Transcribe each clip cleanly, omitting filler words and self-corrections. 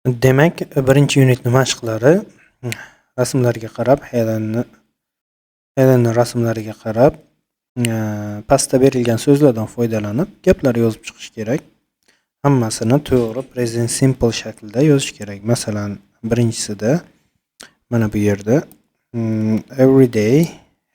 Demak, birinchi unitni mashqlari rasmlarga qarab, Helenni rasmlariga qarab, pastda berilgan so'zlardan foydalanib gaplar yozib chiqish kerak. Hammasini to'g'ri present simple shaklida yozish kerak. Masalan, birinchisida mana bu yerda "Every day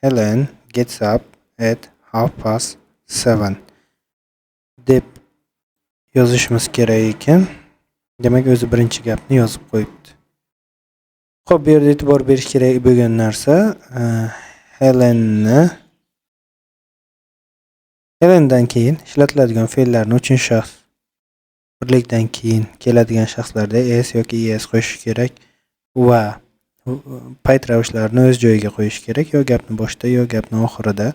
Helen gets up at 7:30" deb yozishimiz kerak ekan. Demak, o'zi birinchi gapni yozib qo'yibdi. Xo'p, bu yerda e'tibor berish kerak bo'lgan narsa, Helendan keyin ishlatiladigan fe'llarni uchinchi shaxs birlikdan keyin keladigan shaxslarda s yoki es qo'shish kerak va payt ravishlarini o'z joyiga qo'yish kerak: yo gapni boshida, yo gapni oxirida.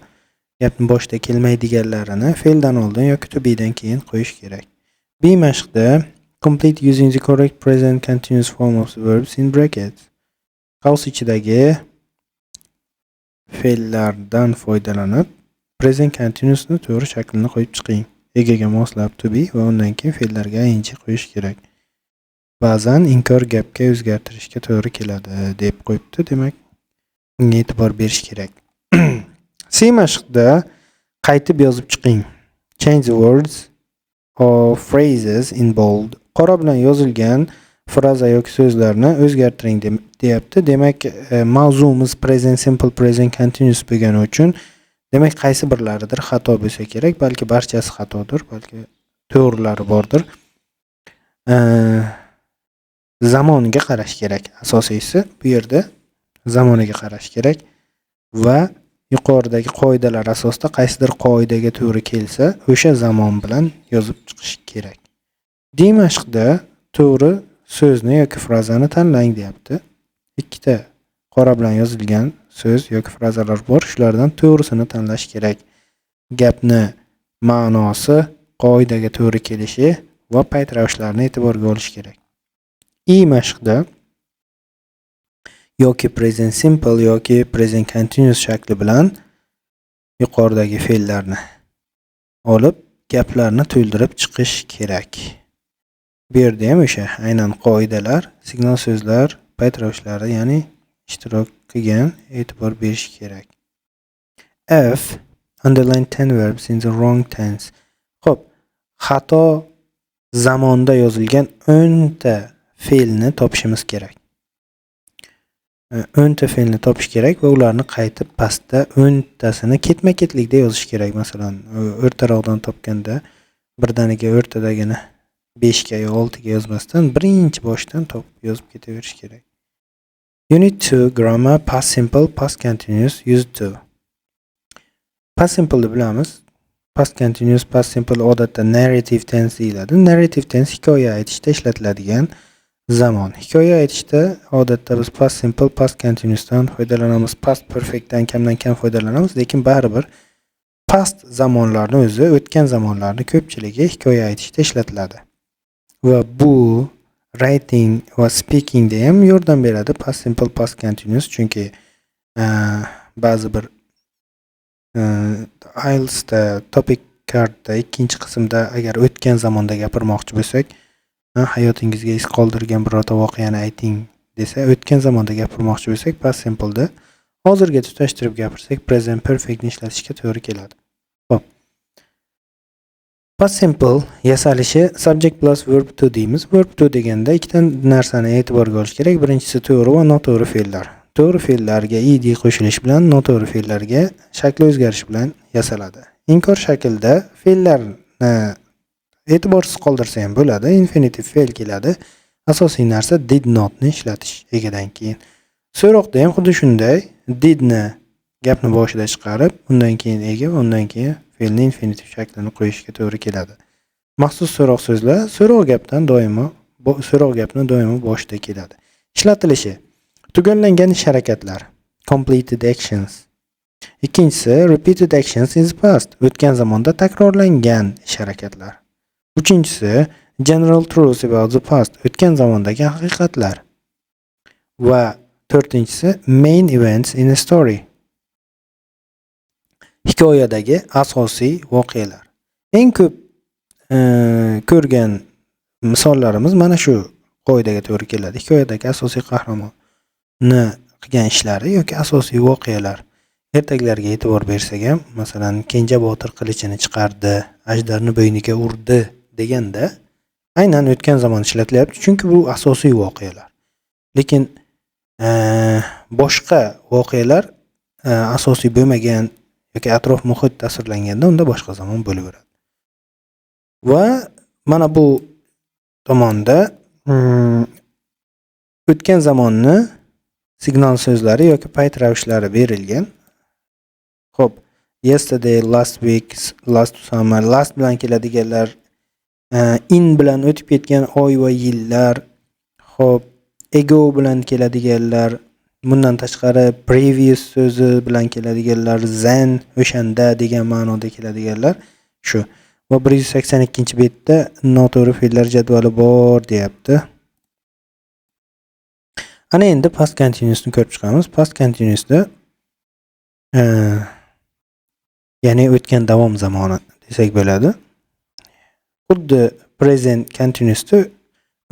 Gapni boshida kelmaydiganlarini fe'ldan oldin yoki to bedan keyin qo'yish kerak. B mashqda "Complete using the correct present continuous form of the verbs in brackets." Qavs ichidagi fe'llardan foydalanib present continuousni to'g'ri shaklini qo'yib chiqing. Egaga moslab to be va undan keyin fe'llarga ing qo'yish kerak. Ba'zan inkor gapga o'zgartirishga to'g'ri keladi deb qo'yibdi. Demak, bunga e'tibor berish kerak. C mashqda qaytib yozib chiqing. "Change the words or phrases in bold." Qora bilan yozilgan fraza yoki so'zlarni o'zgartiring deyapti. Demak, mavzumiz present simple, present continuous bo'lgani uchun, demak, qaysi birlaridir xato bo'lsa kerak, balki barchasi xatodir, balki to'g'rilari bordir. Zamoniga qarash kerak. Asosiysi, bu yerda zamoniga qarash kerak va yuqoridagi qoidalar asosida qaysidir qoidaga to'g'ri kelsa, o'sha zamon bilan yozib chiqish kerak. D mashqda to'g'ri so'zni yoki frazani tanlang deyapti. Ikkita qora bilan yozilgan so'z yoki frazalar bor, shulardan to'g'risini tanlash kerak. Gapni ma'nosi qoidaga to'g'ri kelishi va payt ravishlarini e'tiborga olish kerak. E mashqda yoki present simple, yoki present continuous shakli bilan yuqoridagi fe'llarni olib, gaplarni to'ldirib chiqish kerak. Bu yerda ham o'sha aynan qoidalar, signal so'zlar, payt ravishlari, ya'ni ishtirok qilgan, e'tibor berish kerak. F. "Underline 10 verbs in the wrong tense." Xo'p, xato zamonda yozilgan 10 ta fe'lni topishimiz kerak. 10 ta fe'lni topish kerak va ularni qaytib pastda 10 tasini ketma-ketlikda yozish kerak. Masalan, o'rtaroqdan topganda birdaniga o'rtadagini 5 ga yo 6 ga yozmasdan, birinchi boshdan topib yozib ketaverish kerak. Unit 2 Grammar, Past Simple, Past Continuous, Use to. Past Simple bilamiz. Past Continuous, Past Simple odatda narrative tense deyiladi. Narrative tense hikoya aytishda ishlatiladigan zamon. Hikoya aytishda odatda biz past simple, past continuousdan foydalanamiz. Past perfectdan kamdan kam foydalanamiz, lekin baribir past zamonlarni o'zi, o'tgan zamonlarni ko'pchiligi hikoya aytishda ishlatiladi. Va bu writing va speakingda ham yordam beradi past simple, past continuous, chunki ba'zi bir IELTSda topic cardda ikkinchi qismda agar o'tgan zamonda gapirmoqchi bo'lsak, hayotingizga iz qoldirgan birorta voqeani ayting desa, o'tgan zamonda gapirmoqchi bo'lsak past simpleda, hozirga tutashtirib gapirsak, present perfectni ishlatishga to'g'ri keladi. Xo'p. Past simple yasalishi subject plus verb two deymiz. Verb two deganda ikkita narsani e'tiborga olish kerak. Birinchisi, to'g'ri va noto'g'ri fe'llar. To'g'ri fe'llarga ed qo'shilishi bilan, noto'g'ri fe'llarga shakli o'zgarish bilan yasaladi. Inkor shaklda fe'llarni e'tiborsiz qoldirsa ham bo'ladi. Infinitiv fe'l keladi. Asosiy narsa did notni ishlatish egadan keyin. So'roqda ham xuddi shunday, didni gapni boshida chiqarib, undan keyin ega va undan keyin fe'lni infinitiv shaklini qo'yishga to'g'ri keladi. Maxsus so'roq so'zlar so'roq gapni doimo boshida keladi. Ishlatilishi: tugallangan ish harakatlar, completed actions. Ikkinchisi, repeated actions in the past, o'tgan zamonda takrorlangan ish harakatlar. Uchinchisi, general truths about the past, o'tgan zamondagi haqiqatlar. Va to'rtinchisi, main events in a story. Hikoyadagi asosiy voqealar. Eng ko'p ko'rgan misollarimiz mana shu qoidaga to'g'ri keladi. Hikoyadagi asosiy qahramonni qilgan ishlari yoki asosiy voqealar. Ertaklarga e'tibor bersak ham, masalan, Kenja botir qilichini chiqardi, ajdarni bo'yniga urdi deganda aynan o'tgan zamon ishlatilyapti, chunki bu asosiy voqealar. Lekin boshqa voqealar asosiy bo'lmagan yoki atrof muhit tasvirlanganda, unda boshqa zamon bo'laveradi. Va mana bu tomonda o'tgan zamonni signal so'zlari yoki payt ravishlari berilgan. Xo'p, yesterday, last week, last summer, last bilan keladiganlar, in bilan o'tib ketgan oy va yillar, xo'p, ago bilan keladiganlar, bundan tashqari previous so'zi bilan keladiganlar, then, o'shanda degan ma'noda keladiganlar shu. Va 182-betda noto'g'ri fe'llar jadvali bor deyapti. Ana endi past continuousni ko'rib chiqamiz. Past continuousda, ya'ni o'tgan davom zamoni desak bo'ladi. Xuddi present continuousda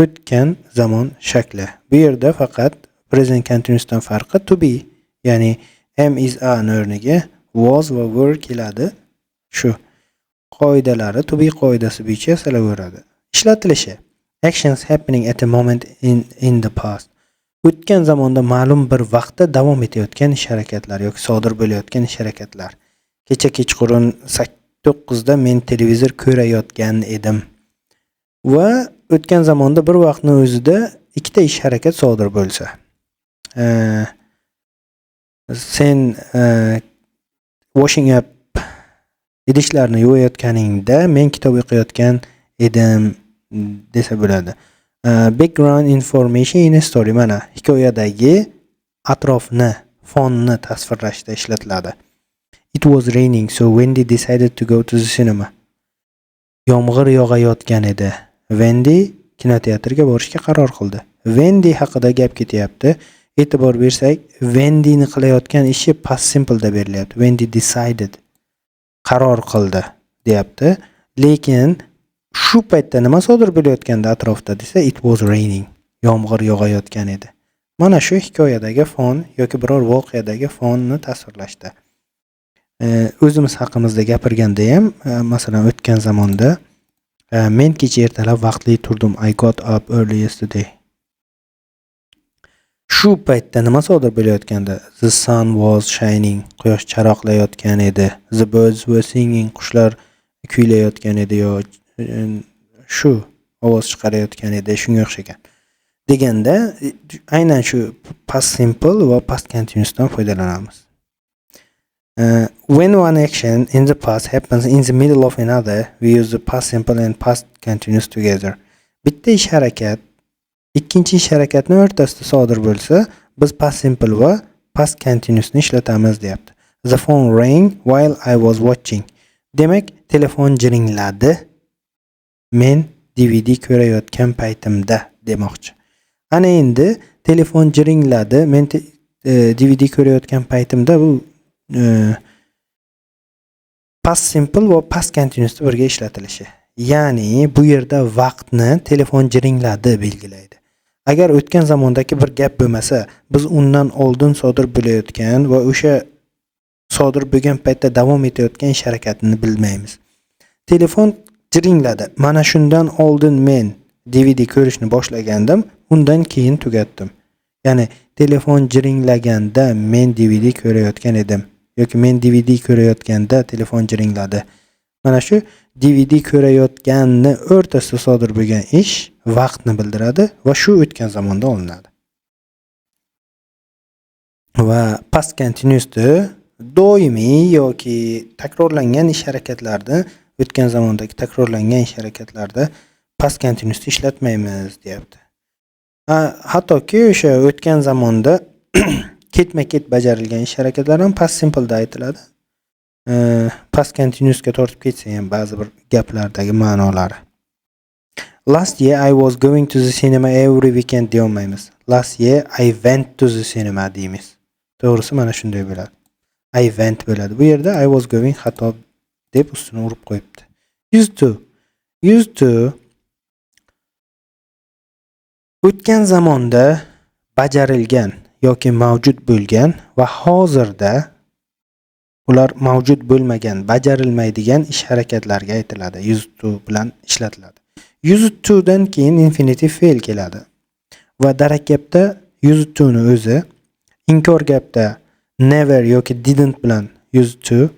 o'tgan zamon shakli. Bu yerda faqat present continuousdan farqi to be, ya'ni am, is, are o'rniga was va were keladi. Shu qoidalari to be qoidasi bo'yicha yasalaveradi. Ishlatilishi: actions happening at a moment in the past. O'tgan zamonda ma'lum bir vaqtda davom etayotgan ish harakatlar yoki sodir bo'layotgan ish harakatlar. Kecha kechqurun 9da men televizor ko'rayotgan edim. Va o'tgan zamonda bir vaqtni o'zida ikkita ish harakat sodir bo'lsa. Sen washing up, idishlarni yuvayotganingda men kitob o'qiyotgan edim desa bo'ladi. Background information in a story, mana hikoyadagi atrofni, fonni tasvirlashda ishlatiladi. It was raining, so Wendy decided to go to the cinema. Yomg'ir yog'ayotgan edi. Wendy kinoteatrga borishga qaror qildi. Wendy haqida gap ketyapti. E'tibor bersak, Wendyni qilayotgan ishi past simple da berilyapti. Wendy decided, qaror qildi deyapti. Lekin shu paytda nima sodir bo'layotgandi atrofda desa, it was raining. Yomg'ir yog'ayotgan edi. Mana shu hikoyadagi fon yoki biror voqeadagi fonni tasvirlashda. O'zimiz haqimizda gapirganda ham, masalan, o'tgan zamonda men kecha ertalab vaqtli turdim. I got up early yesterday. Shu paytda nima sodir bo'layotgandi? The sun was shining. Quyosh charaqlayotgan edi. The birds were singing. Qushlar kuylayotgan edi yo shu ovoz chiqarayotgan edi, shunga o'xshagan. Deganda aynan shu past simple va past continuousdan foydalanamiz. When one action in the past happens in the middle of another, we use the past simple and past continuous together. Bitta ish harakat ikkinchi ish harakatni o'rtasida sodir bo'lsa, biz past simple va past continuousni ishlatamiz deyapti. The phone rang while I was watching. Demak, telefon jiringladi men DVD ko'rayotgan paytimda demoqchi. Ana endi telefon jiringladi men DVD ko'rayotgan paytimda, bu past simple va past continuousda birga ishlatilishi. Ya'ni bu yerda vaqtni telefon jiringladi belgilaydi. Agar o'tgan zamondagi bir gap bo'lmasa, biz undan oldin sodir bo'layotgan va o'sha sodir bo'lgan paytda davom etayotgan ish harakatini bilmaymiz. Telefon jiringladi. Mana shundan oldin men DVD ko'rishni boshlagandim, undan keyin tugatdim. Ya'ni telefon jiringlaganda men DVD ko'rayotgan edim yoki men DVD ko'rayotganda telefon jiringladi. Mana shu DVD ko'rayotganni o'rtasida sodir bo'lgan ish vaqtni bildiradi va shu o'tgan zamonda olinadi. Va past continuousni doimiy yoki takrorlangan ish harakatlarni, o'tgan zamondagi takrorlangan ish harakatlarda past continuousni ishlatmaymiz deyapti. Hattoki o'sha o'tgan zamonda ketma-ket bajarilgan ish harakatlar ham past simple'da aytiladi. Past continuousga tortib ketsa ham ba'zi bir gaplardagi ma'nolari. Last year I was going to the cinema every weekend deyolmaymiz. Last year I went to the cinema deymiz. To'g'risi mana shunday bo'ladi. I went bo'ladi. Bu yerda I was going xato deb ustini urib qo'yibdi. Used to. Used to. O'tgan zamonda bajarilgan yoki mavjud bo'lgan va hozirda ular mavjud bo'lmagan, bajarilmaydigan ish harakatlarga aytiladi. Used to bilan ishlatiladi. Used to dan keyin infinitiv fe'l keladi. Va darak gapda used to ni o'zi, inkor gapda never yoki didn't bilan used to.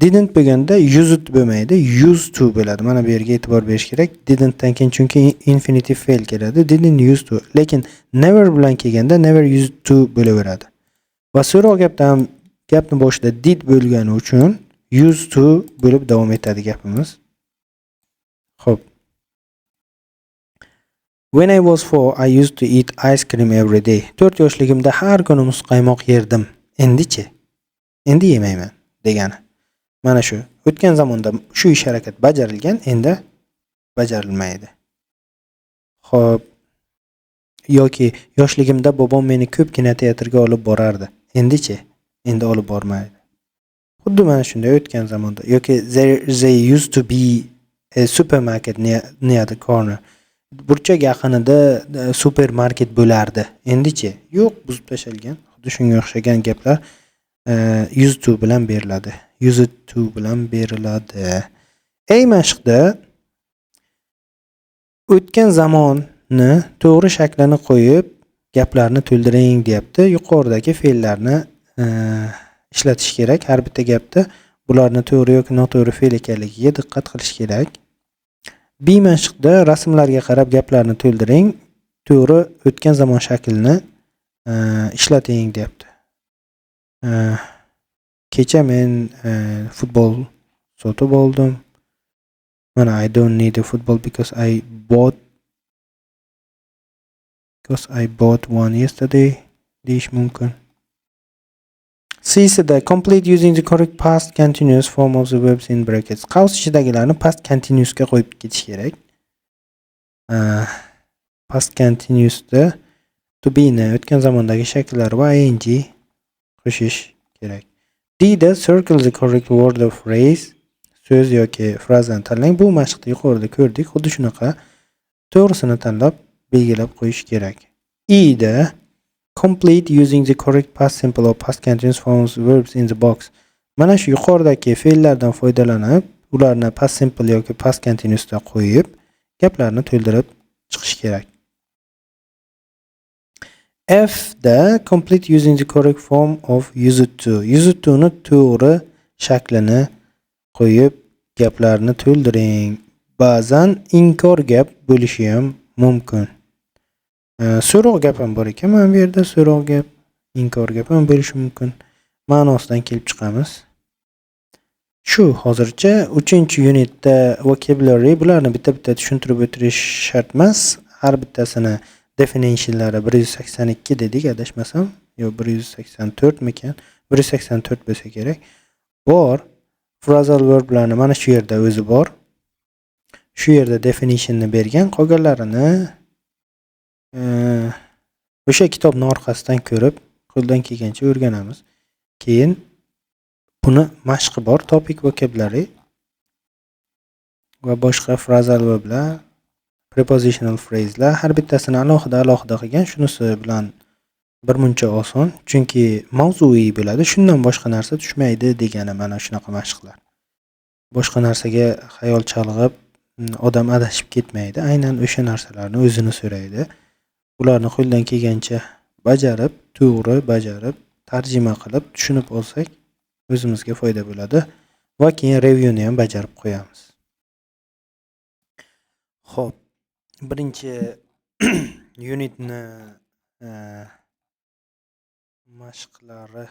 Didn't bo'lganda used bo'lmaydi, used to bo'ladi. Mana bu yerga e'tibor berish kerak. Didn't dan keyin chunki infinitiv fe'l keladi. Didn't use to. Lekin never bilan kelganda never used to bo'laveradi. Va so'roq gapda ham gapni boshida did bo'lgani uchun used to bo'lib davom etadi gapimiz. Xo'p. When I was 4, I used to eat ice cream every day. 4 yoshligimda har kuni muzqaymoq yerdim. Endi-chi? Endi yemayman degani. Mana shu. O'tgan zamonda shu ish harakat bajarilgan, endi bajarilmaydi. Xo'p. Yoki yoshligimda bobom meni ko'p kinoteatrga olib borardi. Endi-chi? Endi olib bormaydi. Xuddi mana shunday o'tgan zamonda yoki there used to be a supermarket near the corner. Burchak yaqinida supermarket bo'lardi. Endi-chi? Yo'q, buzib tashlangan. Xuddi shunga o'xshagan gaplar used to bilan beriladi. Used to bilan beriladi. A mashqda o'tgan zamonni to'g'ri shaklini qo'yib gaplarni to'ldiring deyapti. Yuqoridagi fe'llarni ishlatish kerak. Har bitta gapda bularni to'g'ri yoki noto'g'ri fe'l ekanligiga diqqat qilish kerak. B mashqda rasmlarga qarab gaplarni to'ldiring, to'g'ri o'tgan zamon shaklini ishlating deyapti. Kecha men futbol sotib oldim. Mana, I don't need a football because I bought one yesterday deyish mumkin. C-sida complete using the correct past continuous form of the verbs in brackets. Qavs ichidagilarni past continuousga qo'yib ketish kerak. Past continuousda to be ni o'tgan zamondagi shakllari va ing qo'shish kerak. D da circle the correct word or phrase, so'z yoki frazani tanlang. Bu mashqni yuqorida ko'rdik. Xuddi shunaqa to'g'risini tanlab belgilab qo'yish kerak. E da complete using the correct past simple or past continuous forms verbs in the box. Mana shu yuqoridagi fe'llardan foydalanib, ularni past simple yoki past continuousda qo'yib, gaplarni to'ldirib chiqish kerak. F da complete using the correct form of used to. Used to ni to'g'ri shaklini qo'yib gaplarni to'ldiring. Ba'zan inkor gap bo'lishi ham mumkin. So'roq gap ham bor ekan mana bu yerda, so'roq gap, inkor gap ham bo'lishi mumkin. Ma'nosidan kelib chiqamiz. Shu hozircha 3-unitda vocabulary, bularni bitta-bitta tushuntirib o'tirish shart emas. Har bittasini definitionlari 182 dedik adashmasam, yo 184 mikan? 184 bo'lsa kerak. Bor. Phrasal verblarni mana shu yerda o'zi bor. Shu yerda definitionni bergan, qolganlarini o'sha kitobni orqasidan ko'rib, qo'ldan kelgancha o'rganamiz. Keyin buni mashqi bor, topic vocabulary va boshqa phrasal verblar, prepositional phraselar, har bittasini alohida alohida qilgan. Shunisi bilan birmuncha oson, chunki mavzuiy bo'ladi. Shundan boshqa narsa tushmaydi degani mana shunaqa mashqlar. Boshqa narsaga xayol chalg'ib, odam adashib ketmaydi. Aynan o'sha narsalarni o'zini so'raydi. Ularni qo'ldan kelgancha bajarib, to'g'ri bajarib, tarjima qilib, tushunib olsak, o'zimizga foyda bo'ladi va keyin reviewni ham bajarib qo'yamiz. Xo'p, birinchi unitni mashqlari.